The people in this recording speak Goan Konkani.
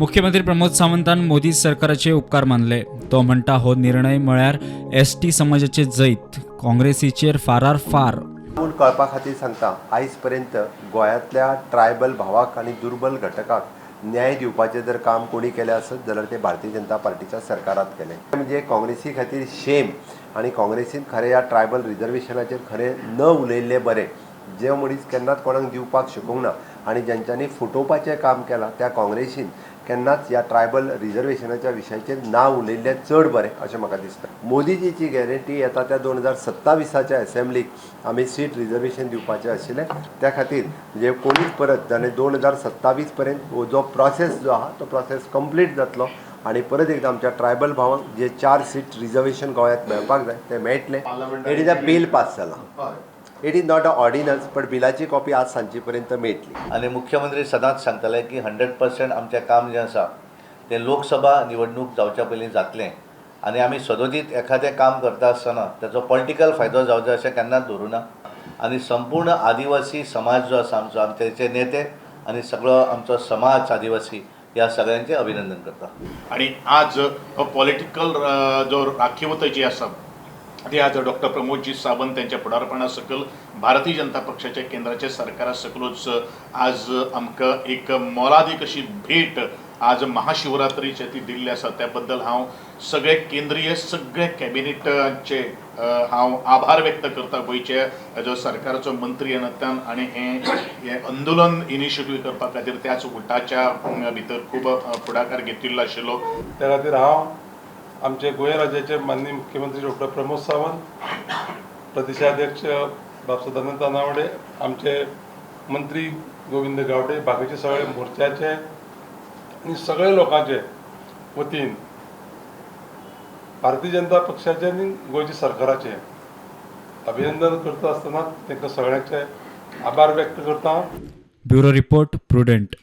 मुख्यमंत्री प्रमोद सावंतान मोदी सरकाराचे उपकार मानले. तो म्हणटा, हो निर्णय म्हळ्यार एसटी समाजाचे जैत. काँग्रेसीचेर फारार फार. पूण कळपा खातीर सांगता, आयज पर्यंत गोंयांतल्या ट्रायबल भावाक आनी दुर्बल घटकाक न्याय दिवपाचें जर काम कोणी केलें आसत जाल्यार तें भारतीय जनता पार्टीच्या सरकारान केलें. म्हणजे काँग्रेसी खातीर शेम आनी काँग्रेसीन खरें ह्या ट्रायबल रिजर्वेशनाचेर खरें न उलयल्लें बरें. जे मनीस केन्नाच कोणाक दिवपाक शकूंक ना आनी जेंच्यांनी फटोवपाचें काम केलां, त्या काँग्रेसीन केन्नाच ह्या ट्रायबल रिजर्वेशनाच्या विशयाचेर ना उलयल्लें चड बरें अशें म्हाका दिसता. मोदीजीची गॅरंटी येता त्या 2027च्या एसेंब्लीक आमी सीट रिजर्वेशन दिवपाचें आशिल्लें. त्या खातीर म्हणजे कोणीच परत जाल्यार 2027 पर्यंत हो जो प्रोसेस जो आहा तो प्रोसेस कंप्लीट जातलो आनी परत एकदां आमच्या ट्रायबल भावांक जे चार सीट रिजर्वेशन गोंयांत मेळपाक जाय तें मेळटलें. It is a bill pass जाला, it is not a ordinance, पण बिलाची कॉपी आज सांजचे पर्यंत मेळटली. आनी मुख्यमंत्री सदांच सांगताले की 100% आमचें काम जें आसा तें लोकसभा निवडणूक जावच्या पयलीं जातलें. आनी आमी सदोदीत एखादें काम करता आसतना ताचो पॉलिटिकल फायदो जावचो अशें केन्नाच धरूं ना. आनी संपूर्ण आदिवासी समाज जो आसा आमचो, आमचे नेते आनी सगळो आमचो समाज आदिवासी, ह्या सगळ्यांचें अभिनंदन करता. आणि आज हो पॉलिटिकल जो राखीवता जी आसा ती आज डॉक्टर प्रमोदजी सावंत यांच्या फुडारपणा सकयल भारतीय जनता पक्षाच्या केंद्राच्या सरकारा सकलूच आज आमकां एक मोलादीक अशी भेट आज महाशिवरात्रीचे ती दिल्ली आसा. त्या बद्दल हांव सगळे केंद्रीय सगळे कॅबिनेटाचे हांव आभार व्यक्त करता. गोंयचे जो सरकाराचो मंत्री ह्या नात्यान आनी हें हें आंदोलन इनिशिएटीव करपा खातीर त्याच उटाच्या भितर खूब फुडाकार घेतिल्लो आशिल्लो. त्या खातीर हांव आमचे गोंय राज्याचे माननीय मुख्यमंत्री डॉक्टर प्रमोद सावंत, प्रदेशाध्यक्ष बाब सदानंद तानावडे, आमचे मंत्री गोविंद गावडे, बाकीचे सगळे मोर्चाचे आनी सगळे लोकांचे वतीन भारतीय जनता पक्षाचे आनी गोंयच्या सरकाराचे अभिनंदन करता आसतना तांकां सगळ्यांचे आभार व्यक्त करता. Bureau report, prudent.